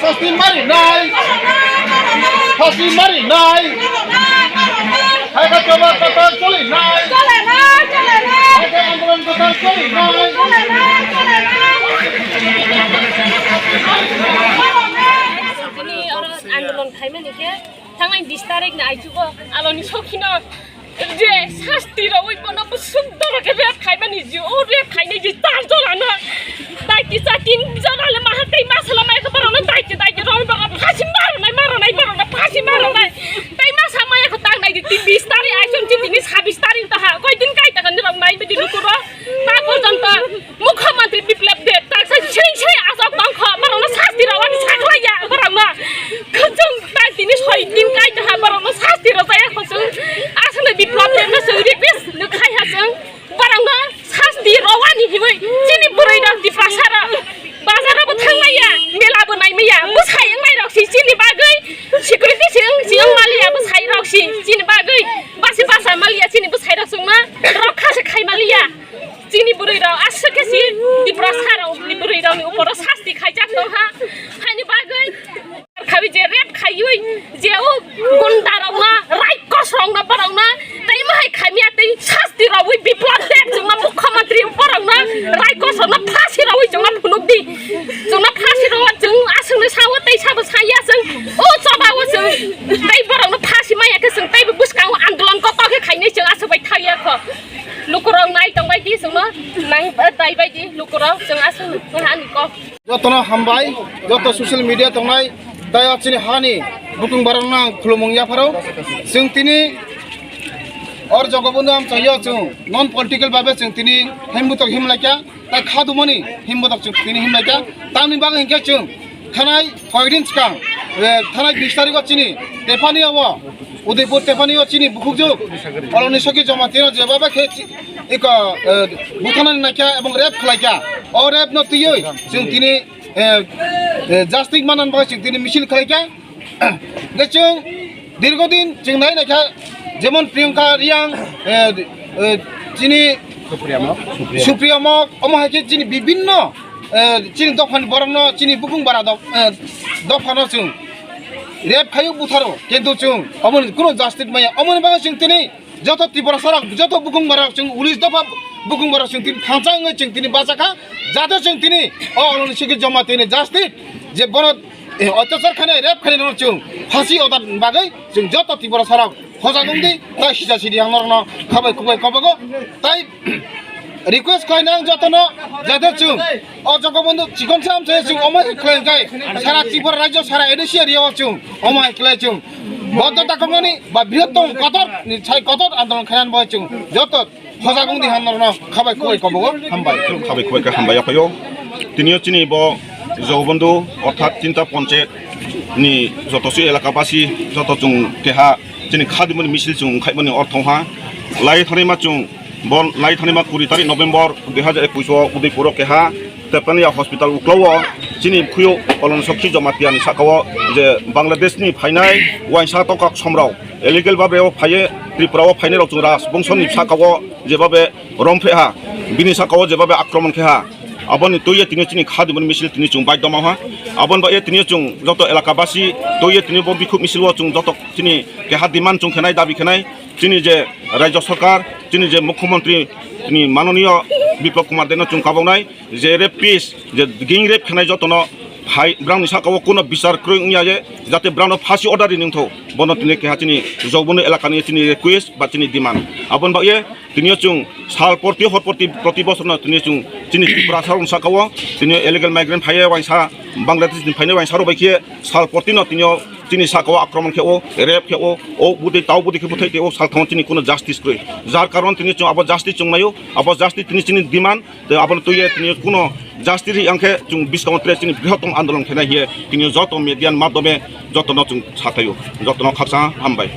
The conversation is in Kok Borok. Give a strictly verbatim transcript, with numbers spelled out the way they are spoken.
Sasti mari nai. Sasti mari nai. Hai ka choba ka ta choli nai. Hai ka andolon ka ta choli nai. Tini oro andolon khaimani khe thangnai bis tarik ni aichugo aloni sokhino je sasti rogwi bono busuk doro khe rep khaimani je o rep khainai je tar jora no dai kisa tin jora le maha tei masala mai khe borok no dai khe dai khe rogwi borok no phasi maronai maronai borok no phasi maronai tei masa maya khe tangnai di tin bis tarik aichung chini sabis tarik taha koi din kai ta kan rok nai bidi lukuro ta porjonto Mukhyamantri Biplab Deb taksa sing sing asok tongkho, borokno sasti rwani sakhlaiya, borokno khwchung tai tini soi tin kai taha, borokno sasti rwjaya khwchung. Aswkno Biplab Debno chwng request khai ha chwng, borokno sasti rwani hinwi chini bwrwi rok Tiprasa rok bazar rok bo thanglaiya, mela bo naimaya, bwsai wngnai rok si chini bagwi security si wng si wng maliya, bwsai rok si chini bagwi basi basa maliya, chini bwsai rok chwngno rokha se khai maliya. Chini bwrwi rok aswk khe si Tiprasa rok ni bwrwi rok ni upor o sasti khaijak tong ha. Haini bagwi khawi je rep khaiwi je o gunda rok no raikos rok no borok no tei mahai khaimya tei sasti rogwi Biplab Deb chwngno mukhyamantri borok no raikos rok no phasi rogwi chwngno phunuk di chwngno phasi rogwi chwng aswk ni sao tei sabo saya chwng o choba o chwng tei borok no phasi maya khe chwng tei bwskango andolon kotor khe khainai chwng aswk bai thangya kho. Lukurok nai tongbai di chwngno nang daibai di lukurok chwng aswk wngha ani kok. Jotono hambai, joto social media tongnai, tei o chini hani bukung barokno ang khulumung yapharo. Chwng tini or jogobondhu amchaio chwng non political babe chwng tini himbutok himlaikha, tai khadumani himbutok chwng tini himlaikha. Tamni bagwi hinkhe chwng thanai koidin swkang, eh, thanai bis tarikh o chini Tephani o Udaipur Tephani o chini bukhukjwk Oloni Sokhi Jamatia no jeba ba khe chi-, iko, eh, buthanani naikha ebong rep khlaikha. O rep no twiwi chwng tini, eh, eh, justice manna bagwi chwng tini misil khlaikha. Hwnkhe chwng dirghodin chwng nai naikha, jemon Priyanka Reang, eh, eh, chini Supriya Mok. Supriya Mok, omo hai khe chini bibinno, eh, chini dophani borokno, chini bukung bara dok-, eh, dophano chwng rep khaio butharo, kintu chwng omoni kuno justice maya. Omoni bagwi chwng tini joto Tiprasa rok, joto bukung bara chwng ulis dopha bukung bara chwng tini thansa wngwi chwng tini bachakha, jate chwng tini o Oloni Sokhi Jamatia ni justice je bono, eh, otyachar khainai, rep khainai no chwng phasi oda bagwi chwng joto Tiprasa rok hojak wngdi, tai sija sidi ang norokno khabai khukbai kobogo, tai request khlainai ang jotono, jate chwng o jogobondhu chikon sam se chwng omo khlai khlai sara Tripura rajyo sara A D C area o chwng omo khlai chwng boddo takhumnani ba brihottoma kotor ni sai kotor andolon khainani bo chwng joto hojak wngdi han norokno khabai khukbai kobogo, hambai. Khabai khukbai khe hambai yaphaio. Tinio chini bo jogobondhu orthat Chinta Panchayat ni joto si elaka basi joto chwng keha chini khadimani misil chwng khaimani ortho ha lai thani ma chwng Bo lai thani ma kuri tarik November dui hajar ekush o Udaipur o keha Tepania hospital uklau o chini khuyo Oloni Sokhi Jamatia ni saka o je Bangladesh ni phainai uaisa tokak somrok illegal babe o phaiye Tripura o phainai rok chwng raj bongso ni saka o je babe romphre ha bini saka o je babe akromon khe ha aboni twi ye tini chini khadimani misil tini chwng bai doma ha aboni bai ye tini chwng joto elaka basi twi ye tini bo bikhuk misil o chwng joto chini keha demand chwng khenai dabi khenai. Chini je Rajya Sarkar, chini je Mukhyamantri, chini Mananiya Biplab Kumar Debno chwng kaboknai je rapist, je gang rape khenai jotono phai, brangni saka o kuno bichar kwrwi wngya je, jate brangno phasi order rini wngthok. Bono tini keha chini Jogobondhu elakani chini request ba chini demand. Aboni bagwi tini chwng sal porti hor porti proti bosorno tini chwng chini Tripura sarokni saka o tini illegal migrant phaiye waisa Bangladesh ni phainai waisa rok bai khe sal porti no tini chini saka o akromon khe o, rape khe o, o budi tau budi khe bwthai tei o salthang o chini kuno justice kwrwi. Jar karon tini chwng abo justice chwng naio, abo justice tini chini demand, tei abono twi ye tini kuno justice ri ang khe chwng bwskango tere chini brihotom andolon khe nai hiye tini joto media ni madhyome jotono chwng sathaio, jotono khaksa hambai.